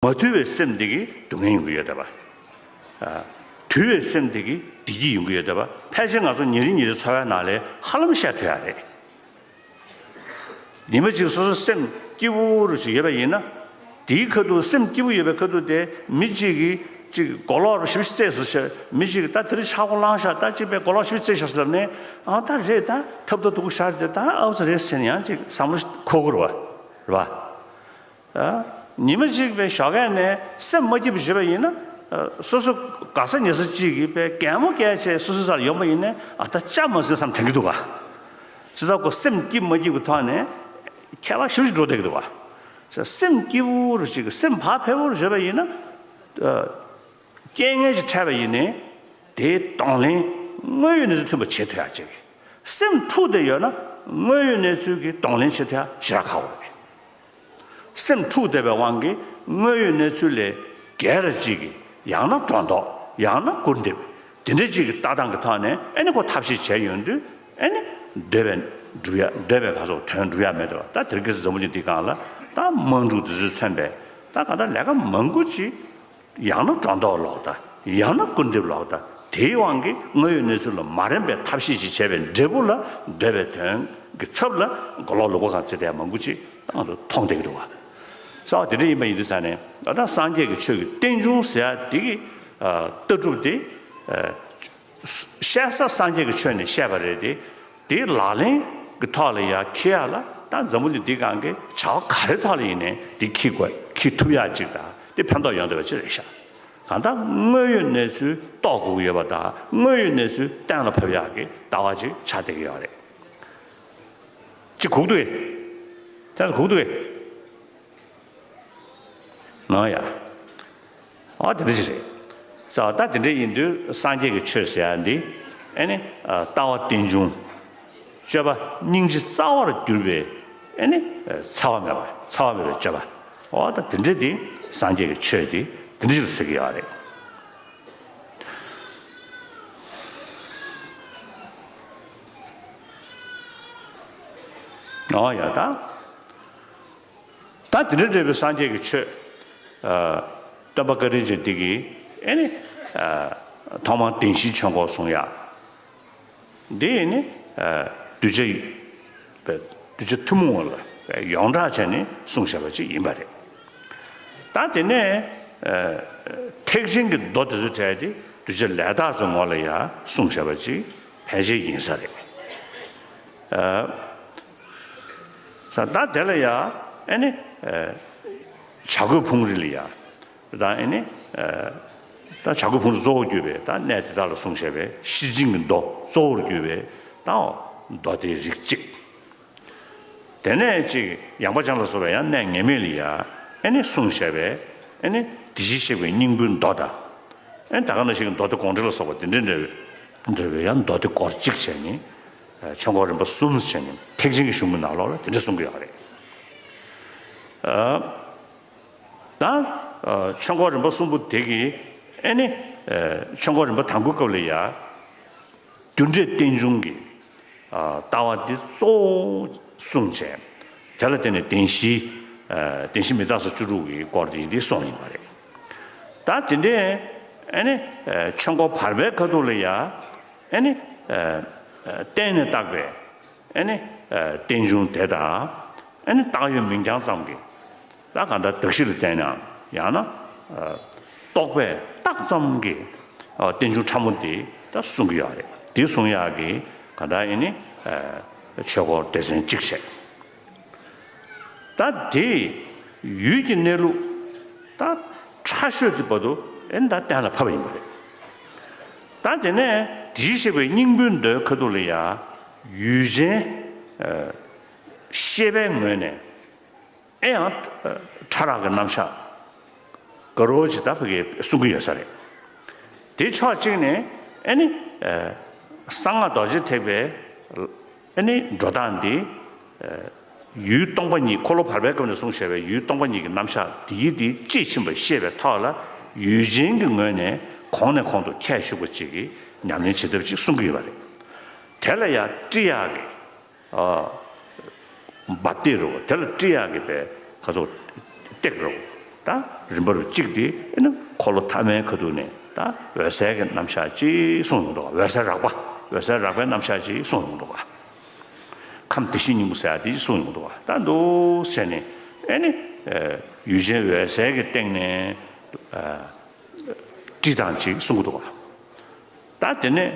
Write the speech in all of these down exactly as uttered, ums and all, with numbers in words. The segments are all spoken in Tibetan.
མ་དུལ་བའི་སེམས་འདི་གིས་སྡུག་བསྔལ་ཡོང་གི་ཡོད་བསྡད་པ། ཨ། དུལ་བའི་སེམས་འདི་གིས་བདེ་སྐྱིད་ཡོང་གི་ཡོད་བསྡད་པ། ཕལ་ཆེར་ང་ཚོ་ཉིན་རེ་ཉིན་རེའི་འཚོ་བའི་ནང་ལ་ཧ་ལམ་བཤད་ཐུབ་ཡ་རེད། ཉི་མ་གཅིག་སོ་སོ་སེམས་སྐྱིད་པོ་རུ་ཞིག་ཡོད་པ་ཡིན་ན། དེའི་ཁ་ཐུག་སེམས་སྐྱིད་པོ་ཡོད་པའི་ཁ་ཐུག་དེ་མི་གཅིག་གིས་གཅིག་གོ་ལོག་རུ་ཞིབ་ཞིབ་རྩེས་སུ་བྱས། མི་གཅིག་གིས་ད་དེ་རིང་ཆག་སྒོ་ལངས་ཤག་ད་གཅིག་པས་གོ་ལོག་ཞིབ་རྩེས་ཤག་ཟེར་ལབ་ནས། ཨ། ད་རེད། ད་ཐབ་ད་སྡུག་ཤར་དེ་ད་ཨའུ་ཙི་རེད་ཟེར་ནས་ཡང་གཅིག་བསམ་བློ་འཁོར་གི་རེད་བ། རེད་བ། ཨ། ཉི་མ་གཅིག་པའི་ཞོགས་ཀས་ནས་སེམས་མ་སྐྱིད་པ་བྱས་པ་ཡིན་ན། ཨ། སོ་སོ་ག་ས་ཉལ་ས་གཅིག་གིས་པའི་གད་མོ་བགད་བྱས་སོ་སོའི་སར་ཡོང་པ་ཡིན་ནའི། ཨ། ད་ཅག་མ་ཟིན་བསམ་དྲན་གྱི་འདུག་ག་བྱས་ཙང་ཁོ་སེམས་སྐྱིད་མ་སྐྱིད་ཀྱི་ཐོག་ནས་ཁྱད་པར་ཞེ་པོ་ཅིག་འགྲོ་བསྡད་ཀྱི་འདུག་ག་བྱས་ཙང་སེམས་སྐྱིད་པོ་རུ་ཅིག་སེམས་བག་ཕེབས་པོ་རུ་བྱས་པ་ཡིན་ན། ཨ། རྐྱེན་ངན་ཅིག་འཕྲད་པ་ཡིན་ནའི་དེའི་གདོང་ལེན་དངོས་ཡོད་གནས་ཚུལ་མཐུན་པ་བྱེད་ཐུབ་ཡག་ཅིག་སེམས་འཁྲུགས་བསྡད་ཡོད་ན་དངོས་ཡོད་གནས་ཚུལ་གྱི་གདོང་ལེན་བྱེད་ཐུབ་ཡག་ཞེ་དྲག་ཁག་པོ་རེད། སེམས་འཁྲུགས་བསྡད་པའི་དབང་གིས་དངོས་ཡོད་གནས་ཚུལ་ལས་སྒེར་ར་གཅིག་གི་ཡང་ན་སྒྲོ་འདོགས། ཡང་ན་སྐུར་འདེབས། དེ་འདྲ་གཅིག་གི་ལྟ་སྟངས་ཀྱི་ཐོག་ནས། ཨ་ནི་ཁོ་ཐབས་ཤེས་བྱས་ཡོང་དུས། ཨ་ནི་འདོད་པའི་འགྲུབ་ཡ། འདོད་པའི་ག་ཚོད་དོན་འགྲུབ་ཡ་མེད་དོ། ད་དེ་རིང་ཁ་སང་འཛམ་བུ་གླིང་འདིའི་སྒང་ལ་ད་དམག་འཁྲུག་དེ་ཚོས་མཚོན་པའི་ད་ག་ད་ལས་ཀ་མང་པོ་ཅིག་ཡང་ན་སྒྲོ་འདོགས་ལོག་ལྟ། ཡང་ན་སྐུར་འདེབས་ལོག་ལྟ། དེའི་དབང་གིས་དངོས་ཡོད་གནས་ཚུལ་ལ་མ་རན་པའི་ཐབས་ཤེས་ཅིག་བྱས་པའི་འབྲས་བུ་ལ། འདོད་པའི་དོན་གྱི་ཚབ་ལ་མགོ་ལོག་ལུག་པ་གང་བཙལ་བསྡད་ཡ་མང་པོ་ཅིག་ད་ང་ཚོ་མཐོང་བསྡད་ཀྱི་འདུག་བ། ས་བ་དེ་འདྲ་ཡིན་པ་ཡིན་དུས་ཙང་ནས། ད་ལྟ་སངས་རྒྱས་ཀྱི་ཆོས་ཀྱི་རྟེན་འབྱུང་ཟེར་ཡ་འདི་གི་ཨ་ལྟ་གྲུབ་དེ། ཨ། བཤད་ས་སངས་རྒྱས་ཀྱི་ཆོས་ནས་བཤད་པ་རེད་དེ། དེའི་ལག་ལེན་གྱི་ཐོག་ལ་ཡར་འཁྱེར་ཡག་ལ། ད་འཛམ་བུ་གླིང་འདིའི་སྒང་གི་བྱ་བ་ག་རེ་ཐོག་ལ་ཡིན་ནའི་འདི་འཁྱེར་དགོས། འཁྱེར་ཐུབ་ཡག་ཅིག་དང་། དེ་ཕན་ཐོགས་ཡོང་བསྡད་པ་ཅིག་རེད་ཤག་གང་ལྟར་དངོས་ཡོད་གནས་ཚུལ་རྟོགས་དགོས་ཀྱི་ཡོད་པ་དང་། དངོས་ཡོད་གནས་ཚུལ་གཏན་ལ་ཕབ་ཡག་གི་ལྟ་བ་ཅིག་ཆགས་བསྡད་ཀྱི་ཡོད་རེད། ཅིག་གུག་འདུག་གས། དེ་ཚོ་གུག་འདུག་གས། ནོ་ཡ། ཨ། དེ་འདྲ་ཞིག་རེད། ས་བ་ད་དེ་འདྲ་ཡིན་དུས་སངས་རྒྱས་ཀྱི་ཆོས་ཟེར་ཡ་འདི། ཨ་ནི་ཨ་ལྟ་བ་རྟེན་འབྱུང་། སྤྱོད་པ་སྙིང་རྗེ་རྩ་བར་གྱུར་པའི། ཨ་ནི་ཨ་འཚེ་བ་མེད་པ། འཚེ་བ་མེད་པའི་སྤྱོད་པ། ཨོ། ད་དེ་འདྲ་འདི་སངས་རྒྱས་ཀྱི་ཆོས་འདི་དེ་འདྲ་ཞིག་ལ་ཟེར་གྱི་ཡོད་རེད། ཨོ་ཡ། ད། ད་དེ་འདྲ་འདྲ་བའི་སངས་རྒྱས་ཀྱི་ཆོས། ཨ། སྟོན་པ་བཀའ་དྲིན་ཅན་འདི་གིས། ཨེ་ནི། ཨ། ཐོག་མར་བདེན་བཞིའི་ཆོས་འཁོར་གསུང་ཡག་འདི་ནི། ཨ། གདུལ་བྱ་བའི། གདུལ་བྱ་ཐུན་མོང་བ་ལ་ཡོངས་གྲགས་བྱས་ནས་གསུངས་བཞག་པ་ཅིག་ཡིན་པ་རེད། ད་དེ་ནས། ཨ། ཐེག་ཆེན་གྱི་མདོ་དེ་ཚོ་གྲས་དེ་གདུལ་བྱ་ལས་དག་ཚོའི་ངོ་ལ་ཡང་གསུངས་བཞག་པ་ཅིག་ཕལ་ཆེར་ཡིན་ས་རེད། ཨ། ས་ད་དེ་ལ་ཡ། ཨེ་ནི། ཨ། བྱ་རྒོད་ཕུང་རི་ལ་ཡ། ད་ཨེ་ནི། ཨ། ད་བྱ་རྒོད་ཕུང་རི་གཙོ་བོར་གྱུར་པའི་ད་གནས་དེ་དག་ལ་གསུངས་བཞག་པའི་ཤེར་ཕྱིན་གྱི་མདོ་གཙོ་བོར་གྱུར་པའི་ད་མདོ་སྡེའི་རིགས་གཅིག་དེ་ནས་ཅིག་ཡངས་པ་འཆང་ལ་སོགས་པའི་ཡང་གནས་ངེས་མེད་ལ་ཡ། ཨེ་ནི་གསུངས་བཞག་པའི། ཨེ་ནི་དེ་བཞིན་གཤེགས་པའི་སྙིང་པོའི་མདོ་དང་། ཨེ་ནི་ད་ག་ནང་བཞིན་གྱི་མདོ་སྡེ་དགོངས་འགྲེལ་ལ་སོགས་པ་དེ་འདྲ་འདྲ་བའི་འདྲ་བའི་ཡང་མདོ་སྡེ་སྐོར་གཅིག་བྱས་ནས། ཨ། ཆོས་འཁོར་རིམ་པ་གསུམ་བྱས་ནས་ཐེག་ཆེན་གྱི་གཞུང་གི་ནང་ལོགས་ལ་དེ་འདྲ་གསུང་གི་ཡོད་རེད། ཨ། ད། ཨ། ཆོས་འཁོར་རིམ་པ་གསུམ་པོ་དེ་གི། ཨེ་ནི། ཨ། ཆོས་འཁོར་རིམ་པ་དང་པོའི་སྐབས་ལ་ཡ། རྒྱུ་འབྲས་རྟེན་འབྱུང་གི། ཨ། ལྟ་བ་འདི་གཙོ་བོ་གསུངས་བྱས། དེ་ལ་བརྟེན་ནས་བདེན་བཞི། ཨ། བདེན་བཞི་མི་རྟག་སོགས་བཅུ་དྲུག་གི་སྐོར་དེ་འདི་གསུངས་ཡིན་པ་རེད། ད་དེ་འདྲའི། ཨེ་ནི། ཨ། ཆོས་འཁོར་བར་པའི་ཁ་ཐུག་ལ་ཡ། ཨེ་ནི། ཨ། ཨ། བརྟེན་ནས་བཏགས་པའི། ཨེ་ནི། ཨ། རྟེན་འབྱུང་དེ་དང་། ཨེ་ནི་བཏགས་ཡོད་མིང་རྐྱང་ཙམ་གྱི། ད་གང་ལྟར་གདགས་གཞི་ལ་བརྟེན་ནའང་། ཡང་ན། ཨ། རྟོག་པས་བཏགས་ཙམ་གྱི། ཨ། རྟེན་འབྱུང་ཕྲ་མོ་འདི་ད་གསུང་གི་ཡོད་རེད། འདི་གསུང་ཡག་གི་གང་ལྟར་ཨེ་ནི། ཨ། ཆོས་འཁོར་སྡེ་ཚན་གཅིག་བྱས། ད་དེ་ཡུལ་གྱི་གནས་ལུགས་ད་ཕྲ་ཤོས་ཀྱི་བར་དུ་ཨེ་ནི་ད་གཏན་ལ་ཕབ་པ་ཡིན་པ་རེད། ད་དེ་ནས་དེ་བཞིན་གཤེགས་པའི་སྙིང་པོའི་མདོའི་ཁ་ཐུག་ལ་ཡ། ཡུལ་ཅན། ཨ། ཤེས་པའི་ངོས་ནས། ཨེ་ཡང་ཕྲ་རགས་ཀྱི་རྣམ་གཞག་དགའ་རབ་ཅིག་ད་ཕ་གིར་གསུང་གི་ཡོད་ས་རེད། དེ་ཕྱོགས་གཅིག་ནས་ཨེ་ནི། ཨ། གསང་སྔགས་རྡོ་རྗེ་ཐེག་པའི་ཨེ་ནི་འགྲོ་སྟངས་འདི། ཨ། ཡུལ་སྟོང་པ་ཉིད། འཁོར་ལོ་བར་པའི་སྐབས་ནས་གསུངས་བཞག་པའི་ཡུལ་སྟོང་པ་ཉིད་ཀྱི་རྣམ་གཞག་འདི་ཡིས་འདི་དཔྱིས་ཕྱིན་པ་ཤེས་པའི་ཐོག་ལ། ཡུལ་ཅན་གྱི་ངོས་ནས་གོང་ནས་གོང་དུ་ཁྱད་ཞུགས་པ་ཅིག་གི་ཉམས་ལེན་བྱེད་ཐབས་ཅིག་གསུང་གི་ཡོད་པ་རེད། དེ་ལ་ཡང་དཀྲི་ཡག་གི། ཨ། འབབ་སྟེགས་རོ། དེ་ལ་དཀྲི་ཡག་གི་པའི་ཁ་ཚོ་སྟེགས་རོ། ད་ ད་རིམ་པ་རུ་གཅིག་དེ་ཨེ་ནི་འཁོར་ལོ་ཐ་མའི་ཁ་ཐུག་ནས་ད་འོད་གསལ་གྱི་རྣམ་གཞག་ཅིག་གསུངས་ཡོང་འདུག་ག་འོད་གསལ་རགས་པ། འོད་གསལ་རགས་པའི་རྣམ་གཞག་ཅིག་གསུངས་ཡོང་འདུག་ག་ཁམས་བདེ་གཤེགས་སྙིང་པོ་ཟེར་ཡ་དེ་གསུངས་ཡོང་འདུག་ག་ད་འདུག་ཟེར་ནས་ཨེ་ནི་ཡུལ་ཅན་འོད་གསལ་གྱི་སྟེང་ནས་ཨ་བྲིས་སྟངས་ཅིག་གསུང་གི་འདུག་ག་ད་དེ་ནས་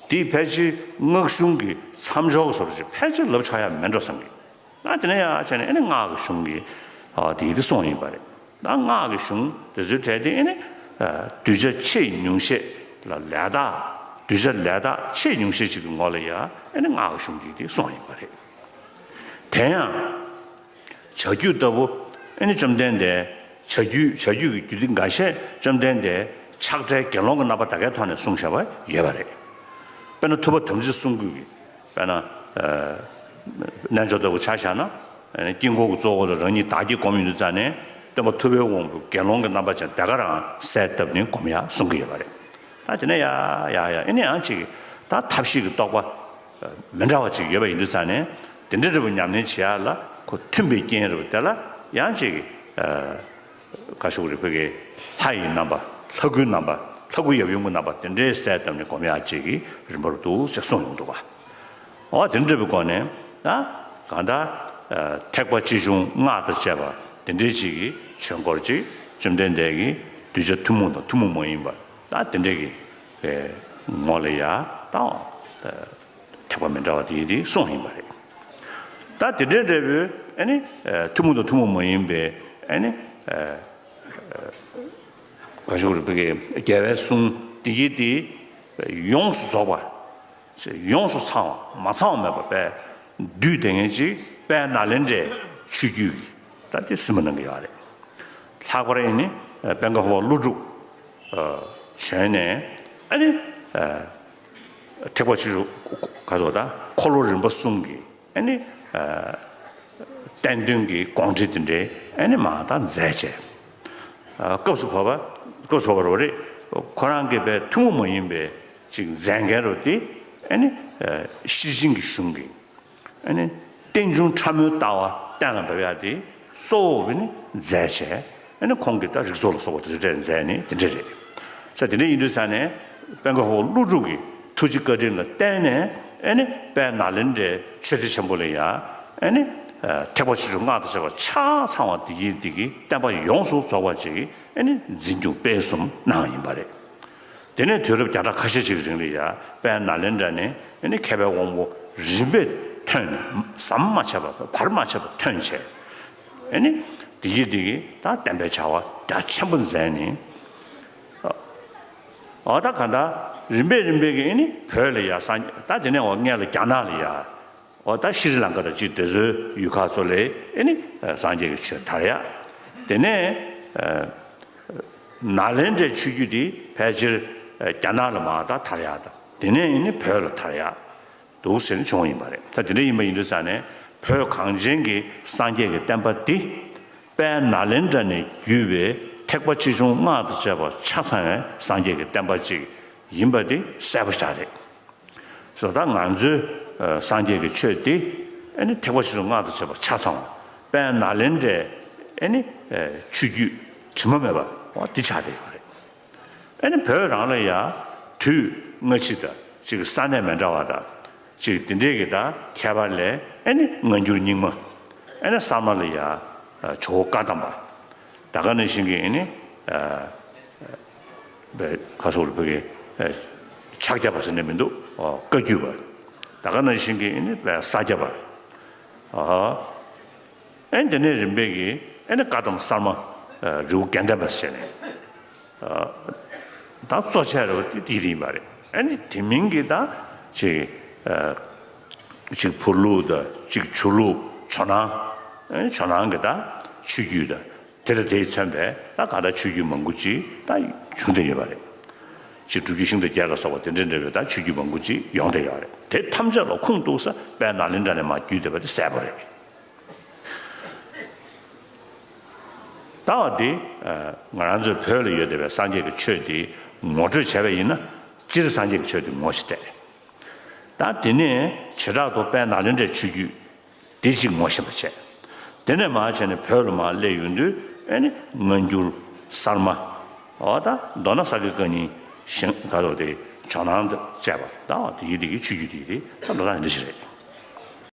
དེའི་ཕལ་ཆེར་སྔགས་གཞུང་གི་མཚམས་སྦྱོར་བཟོ་འདྲ་ཅིག་ཕལ་ཆེར་ལབ་ཆོག་ཡ་མེད་འགྲོ་བསམ་གི་ད་དེ་ནས་ཡ་བྱས་ནས་ཨེ་ནི་སྔགས་ཀྱི་གཞུང་གི་ཨ་དེ་དེ་གསུངས་ཡིན་པ་རེད། ད་སྔགས་ཀྱི་གཞུང་དེ་ཚོའི་གྲས་དེ་ཨེ་ནི་ཨ་གདུལ་བྱ་ཆེས་ཉུང་ཤས་ལ་ལས་དག་གདུལ་བྱ་ལས་དག་ཆེས་ཉུང་ཤས་ཅིག་གི་ངོ་ལ་ཡ་ཨེ་ནི་སྔགས་ཀྱི་གཞུང་གིས་དེ་གསུངས་ཡིན་པ་རེད། དེ་ཡང་། བྱ་རྒྱུད་ལྟ་བུ་ཨེ་ནི་བཅོམ་ལྡན་འདས་བྱ་རྒྱུད་བྱ་རྒྱུད་ཀྱི་རྒྱུད་སྡེ་འགའ་ཤས་བཅོམ་ལྡན་འདས་ཆགས་བྲལ་དགེ་སློང་གི་རྣམ་པ་ད་གའི་ཐོག་ནས་གསུངས་བཞག་པ་ཡོད་པ་རེད། དཔེར་ན་ཐུབ་པ་དམ་ཚིག་གསུང་རྒྱུད་ཀྱི་དཔེར་ན་ཨ་རྣལ་འབྱོར་ལྟ་བུ་ཆ་བཞག་ན་ཨེ་ནི་དཀྱིལ་འཁོར་གྱི་གཙོ་བོ་ལ་རང་ཉིད་བདག་བསྐྱེད་སྒོམ་ཡོང་དུས་ཙང་ནས་སྟོན་པ་ཐུབ་པའི་དབང་པོས་དགེ་སློང་གི་རྣམ་པ་ཅན་ད་ག་རང་གསལ་བཏབ་ནས་སྒོམ་ཡག་གསུང་གི་ཡོད་པ་རེད། ད་དེ་ནས་ཡ་ཡ་ཡ་ཨེ་ནི་ཡང་ཅིག་ད་ཐབས་ཤེས་ཀྱི་རྟོགས་པ་མི་འདྲ་བ་ཅིག་ཡོད་པ་ཡིན་དུས་ཙང་ནས་དེ་འདྲ་འདྲ་བོ་ཉམས་ལེན་བྱེད་ཡག་ལ་ཁོ་མཐུན་པའི་རྐྱེན་རེད་པ། དེ་ལ་ཡང་ཅིག་ག་ཞུ་དགོས་རེད། བོད་ཀྱི་ལྷ་ཡི་རྣམ་པ་ལྷ་སྐུའི་རྣམ་པ་ལྷ་སྐུ་ཡབ་ཡུམ་གྱི་རྣམ་པ་དེ་འདྲའི་གསལ་བཏབ་ནས་སྒོམ་ཡག་ཅིག་གི་རིམ་པར་འདུག་ཅེས་གསུངས་ཡོང་འདུག་ག་འོ་དེ་འདྲ་བའི་སྒོ་ནས་ད་གང་ལྟར་ཐེག་པ་ཆེ་ཆུང་སྔགས་དང་བཅས་པ་དེ་འདྲའི་ཅིག་གི་ཆོས་འཁོར་ཅིག་བཅོམ་ལྡན་འདས་ཀྱིས་གདུལ་བྱ་ཐུན་མོང་དང་ཐུན་མོང་མ་ཡིན་པ་ད་དེ་འདྲའི་གི་ངོ་ལ་ཡ་ད་ཐེག་པ་མི་འདྲ་བ་དེ་དེ་གསུངས་ཡིན་པ་རེད། ད་དེ་འདྲའི་འདྲ་བའི་ཨ་ནི་ཐུན་མོང་དང་ཐུན་མོང་མ་ཡིན་པའི་ཨ་ནི་ག་ཞུ་རེད། བོད་ཀྱི་རྒྱལ་བའི་གསུང་དེ་གི་དེ་ཡོངས་སུ་རྫོགས་པ། ཡོངས་སུ་ཚང་བ་མ་ཚང་བ་མེད་པ་དཔལ་བསྡུས་བསྡད་མཁན་ཅིག་དཔལ་ནཱ་ལེནྡྲའི་ཆོས་བརྒྱུད་ཀྱི་ད་དེ་སེམས་ལ་གནང་གི་ཡོད་རེད། ལྷག་པར་ཨེ་ནི་དཔལ་མགོན་འཕགས་པ་ཀླུ་སྒྲུབ་བྱོན་ནས་ཨ་ནི་ཐེག་པ་ཆེ་ཆུང་ག་ཚོད་ད་འཁོར་ལོ་རིམ་པ་གསུམ་གྱི་ཨ་ནི་བསྟན་དོན་གྱི་དགོངས་འགྲེལ་དེ་འདྲའི་ཨ་ནི་མ་ད་མཛད་བྱས། སྐབས་སུ་བབ་པ་སྐབས་སུ་བབ་པ་རེད། ཁོ་རང་གིས་པའི་ཐུན་མོང་མ་ཡིན་པའི་ཅིག་མཛད་འགན་རུ་དེ་ཨ་ནི་ཤེར་ཕྱིན་གྱི་གཞུང་གི་ཨ་ནི་རྟེན་འབྱུང་ཕྲ་མོའི་ལྟ་བ་གཏན་ལ་འབེབས་ཡག་དེ་གཙོ་བོ་ནི་མཛད་བྱས་ཨ་ནི་ཁོང་གིས་ད་རིགས་ཚོགས་ལ་སོགས་པ་དེ་ཚོ་མཛད་ནི་དེ་འདྲ་རེད། ས་དེ་འདྲ་ཡིན་དུས་ས་ནས་དཔལ་མགོན་འཕགས་པ་ཀླུ་སྒྲུབ་ཀྱི་ཐུགས་རྗེ་བཀའ་དྲིན་ལ་བརྟེན་ནས་ཨ་ནི་དཔལ་ནཱ་ལེནྡྲའི་ཆོས་སྡེ་ཆེན་པོ་ལ་ཡང་ཨ་ནི་ཐེག་པ་ཆེ་ཆུང་སྔགས་དང་བཅས་པ་ཆ་ཚང་བ་དེ་ཡིན་དེ་གི་བསྟན་པ་ཡོངས་སུ་རྫོགས་པ་ཅིག་ཨ་ནི་འཛིན་སྐྱོང་སྤེལ་གསུམ་གནང་ཡིན་པ་རེད། དེ་ནས་དུས་རབས་བརྒྱ་ཕྲག་ཁ་ཤས་ཅིག་གི་རིང་ལ་ཡ་དཔལ་ནཱ་ལེནྡྲ་ནས་ཨ་ནི་མཁས་པའི་དབང་པོ་རིམ་པས་ཐོན་ནས་ཟམ་མ་ཆད་པར་བར་མ་ཆད་པར་ཐོན་བྱས། ཨ་ནི་དེ་གི་དེ་གི་ད་བསྟན་པའི་བྱ་བ་རྒྱ་ཆེན་པོ་མཛད་ནས། ཨ་ད་ག་ད་རིམ་པས་རིམ་པས་ཀྱི་ཨ་ནི་བོད་ལ་ཡ་སངས་ད་དེ་ནས་འོ་སྔོན་ལ་རྒྱ་ནག་ལ་ཡ། འོ་ད་ཤྲི་ལང་ཀ་དང་གཅིག་དེ་ཚོའི་ཡུལ་ཁག་ཚོ་ལས་ཨེ་ནི་སངས་རྒྱས་ཀྱི་ཆོས་དར་ཡག་དེ་ནས་ནཱ་ལེནྡྲའི་ཆོས་བརྒྱུད་དེ་ཕལ་ཆེར་རྒྱ་ནག་ལ་མར་ད་དར་ཡག་དང་དེ་ནས་ཨེ་ནི་བོད་ལ་དར་ཡག་འདུག་ཟེར་ནས་བྱུང་བ་ཡིན་པ་རེད། ད་དེ་འདྲ་ཡིན་པ་ཡིན་དུས་ཙང་ནས་བོད་གངས་ཅན་གྱི་སངས་རྒྱས་ཀྱི་བསྟན་པ་འདི་དཔལ་ནཱ་ལེནྡྲ་ནས་བརྒྱུད་པའི་ཐེག་པ་ཆེ་ཆུང་སྔགས་དང་བཅས་པ་ཆ་ཚང་བའི་སངས་རྒྱས་ཀྱི་བསྟན་པ་ཅིག་ཡིན་པ་འདི་གསལ་པོ་ཞིག་རེད། སོ་ད་ང་ཚོའི་ཨ་སངས་རྒྱས་ཀྱི་ཆོས་འདི་ཨ་ནི་ཐེག་པ་ཆེ་ཆུང་སྔགས་དང་བཅས་པ་ཆ་ཚང་བ་དཔལ་ནཱ་ལེནྡྲའི་ཨ་ནི་ཨ་ཆོས་བརྒྱུད་དྲི་མ་མེད་པ་འོ་འདི་ཆགས་བསྡད་ཡོད་རེད། ཨ་ནི་བོད་རང་ལ་ཡང་དུས་སྔ་ཕྱི་དང་གཅིག་ས་གནས་མི་འདྲ་བ་དང་གཅིག་དེ་འདྲས་ཀྱི་ད་ཁྱད་པར་ལས་ཨ་ནི་སྔ་འགྱུར་རྙིང་མ་ཨ་ནི་གསར་མ་ལ་ཡང་ཇོ་བོ་བཀའ་གདམས་པ། ད་ག་ནང་བཞིན་གྱི་ཨེ་ནི་ཨ་པའི་ཁ་སོག་རུ་བོད་ཀྱི་ཨ་ཕྱག་རྒྱ་པ་ཟེར་ནས་མི་འདུག་ཨོ་བཀའ་བརྒྱུད་པ། ད་ག་ནང་བཞིན་གྱི་ཨེ་ནི་པའི་ས་སྐྱ་པ། ཨ་ཨེ་དེ་ནས་རིམ་པས་ཀྱི་ཨེ་ནི་བཀའ་གདམས་གསར་མ་ཨ་རི་བོ་དགེ་ལྡན་པ་ཟེར་ནས་ཨ་ད་གཙོ་ཆེ་རུ་དེ་དེ་རིམ་པ་རེད། ཨེ་ནི་དེ་མིན་གྱི་ད་ཅིག་ཨ་གཅིག་བོད་ལུགས་དང་གཅིག་ཆོས་ལུགས་ཇོ་ནང་ཨེ་ཇོ་ནང་གི་ད་ཆོས་བརྒྱུད་དང་། དེ་ལ་དེས་མཚོན་པའི་ད་ག་ད་ཆོས་བརྒྱུད་མང་པོ་ཅིག་ད་བྱུང་བསྡད་ཡོད་པ་རེད། ཅིག་སྒྲུབ་བརྒྱུད་ཤིང་རྟ་བརྒྱད་ལ་སོགས་པ་དེ་འདྲ་འདྲ་བའི་ད་ཆོས་བརྒྱུད་མང་པོ་ཅིག་ཡོང་བསྡད་ཡོད་རེད། དེ་ཐམས་ཅད་ལ་ཁུངས་གཏུགས་ས་དཔལ་ནཱ་ལེནྡྲ་ནས་མར་བརྒྱུད་བསྡད་པ་དེ་གསལ་པོ་རེད། ད་བ་འདི་ང་རང་ཚོའི་བོད་ལ་ཡོད་བསྡད་པའི་སངས་རྒྱས་ཀྱི་ཆོས་འདི་ངོ་སྤྲོད་བྱས་པ་ཡིན་ན་སྤྱིར་སངས་རྒྱས་ཀྱི་ཆོས་འདི་ངོ་ཤེས་བསྡད། ད་དེ་ནས་བྱེ་བྲག་ཏུ་དཔལ་ནཱ་ལེནྡྲའི་ཆོས་བརྒྱུད་འདི་གཅིག་ངོ་ཤེས་པ་བྱས། དེ་ནས་མར་བྱས་ནས་བོད་ལ་མར་སླེབས་ཡོང་དུས་ ཨེ་ནི་སྔ་འགྱུར་གསར་མ། འོ་ད་མདོར་ན་ས་དགེ་བཀའ་རྙིང་ཞིང་ག་རོ་དེ་ཇོ་ནང་དུ་བཅས་པ་ད་འོ་དེ་ཡི་དེ་གི་ཆོས་བརྒྱུད་དེ་ཡི་དེ་ད་འགྲོ་སྟངས་འདི་ཞིག་རེད།